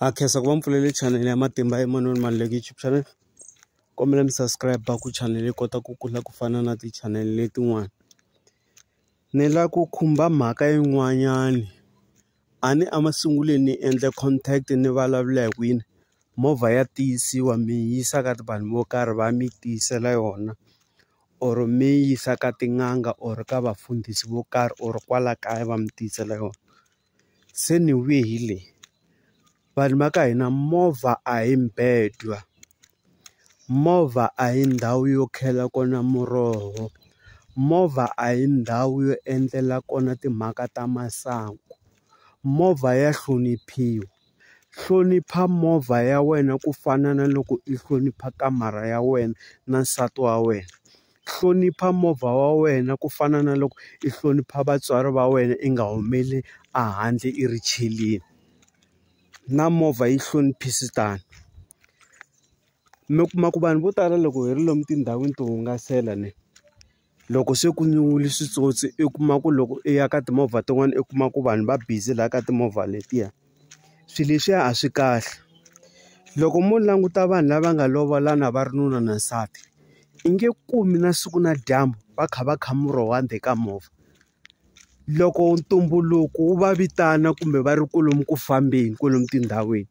Ha khensa ku va mi pfulele chanele ya Matimba Emmanuel Maluleke YouTube channel. Kombela mi subscribe ku chanele yi kota ku kula ku fana na ti-channel letin'wana. Ni lava ku khumba mhaka yin'wanyani a ni emasungulweni ni endle contact ni vulavula hi ku yini movha ya tiyisiwa mi yisa ka vanhu vo karhi va mi tiyisela yona or mi yisa ka tin'anga or ka vafundhisi vo karhi or kwala kaya va mi tiyisela yona. Se ni vuye hi leyi vanhu va ka hina movha a hi mbedwa movha a hi ndhawu yo khela kona muroho movha a hi ndhawu yo endlela kona timhaka ta masangu movha ya hloniphiwa hlonipha movha ya wena ku fana na loko i hlonipha kamara ya wena na nsati wa wena hlonipha movha wa wena ku fana na loko i hlonipha vatswari va wena i nga humeli ehandle i ri cheleni na movha yi hloniphisi tano mi kuma ku vanhu vo tala loko hi ri lomu tindhawini to hungasela ne loko se ku nyuwile switsotsi i kuma ku loko i ya ka timovha tin'wana i kuma ku vanhu va busy laha ka timovha letiya swilo leswiya a swi kahle loko mo languta vanhu lava nga lovolana va ri nuna na nsati i nge kumi na siku na dyambu va kha va kha muroho endzeni ka movha loko ntumbuluko wu va vitana kumbe va ri kwalomu ku fambeni kwalomu tindhawini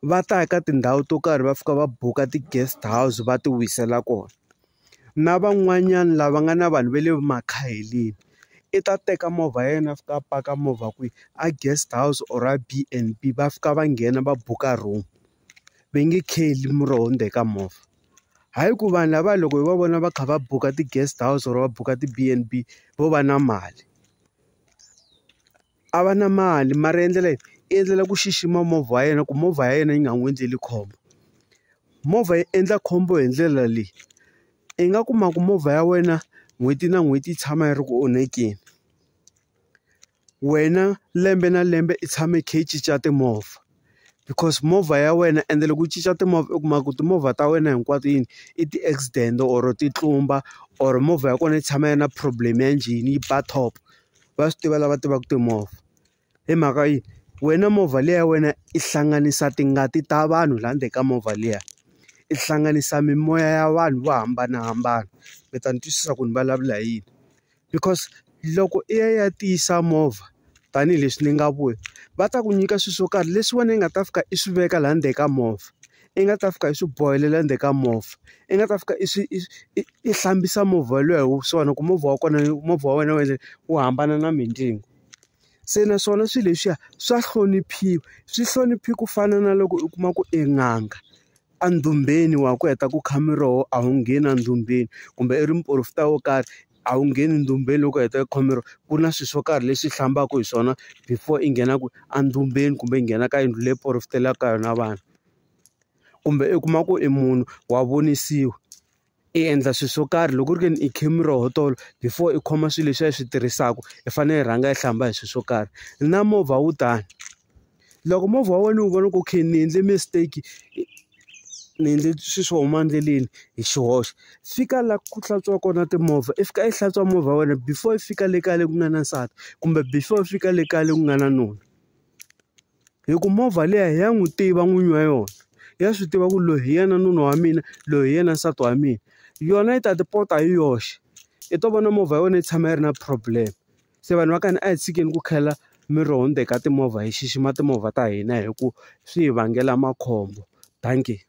va ta ka tindhawu to karhi va fika va buka ti-guest house va ti wisela kona na van'wanyana lava nga na vanhu va le makhaheleni i ta teka movha ya yena a fika a paka movha kwihi a guest house or a B_N_B va fika va nghena va buka room va nge kheli muroho ndzeni ka movha hayi ku vanhu lava loko hi va vona va kha va buka ti-guest house or va buka ti-B_N_B vo va na mali a va na mali mara endlela yini i endlela ku xixima movha wa yena ku movha ya yena yi nga n'wi endleli khombo movha yi endla khombo hi ndlela leyi i nga kuma ku movha ya wena n'hweti na n'hweti yi tshama yi ri ku onhakeni wena lembe na lembe i tshama i kha i cinca timovha because movha ya wena ende loko u cinca timovha u kuma ku timovha ta wena hinkwato yini i ti-accident or ti tlumba or movha ya kona yi tshama yi ri na problem ya njhini yi ba top va swi tiva lava tivaka timovha hi mhaka yini wena movha liya ya wena i hlanganisa tingati ta vanhu laha ndzeni ka movha liya i hlanganisa mimoya ya vanhu vo hambanahambana mi ta ni twisisa ku ni vulavula hi yini because loko i ya i ya tiyisa movha tanihileswi ni nga vula va ta ku nyika swilo swo karhi leswi wena i nga ta fika i swi veka laha ndzeni ka movha i nga ta fika i swi bohelela ndzeni ka movha i nga ta fika i swi i hlambisa movha luya hi swona ku movha wa kona movha wa wena wu endla wu hambana na mindyangu se naswona swilo leswiya swa hloniphiwa swi hloniphi ku fana na loko u kuma ku i n'anga endhumbini wa ku heta ku kha miroho a wu ngheni endhumbini kumbe i ri muporofeta wo karhi a wu ngheni ndhumbeni loko u heta ku kha miroho ku na swilo swo karhi leswi hlambaka hi swona before i nghena ku endhumbini kumbe i nghena ka yindlu leyi porofetelaka ka yona vanhu kumbe i kuma ku i munhu wa vonisiwa i endla swilo swo karhi loko ku ri ke ni i khe miroho tolo before i khoma swilo leswi i swi tirhisaka i fanele i rhanga i hlamba hi swilo swo karhi na movha wu tani loko movha wa wena u vona ku okay ni endle mistake ni endle swilo swo huma endleleni hi xihoxo fika laha ku hlantswiwa kona timovha i fika i hlantswa movha wa wena before i fika le kaya le ku nga na nsati kumbe before i fika le kaya le ku nga na nuna hi ku movha liya ya n'wi tiva n'winyi wa yona ya swi tiva ku loyi hi yena nuna wa mina loyi hi yena nsati wa mina yona yi ta ti pota hi yoxe i to vona movha ya wena yi tshama yi ri na problem se vanhu va ka hina a hi tshikeni ku khela miroho ndzeni ka timovha hi xixima timovha ta hina hi ku swi hi vangela makhombo dankie.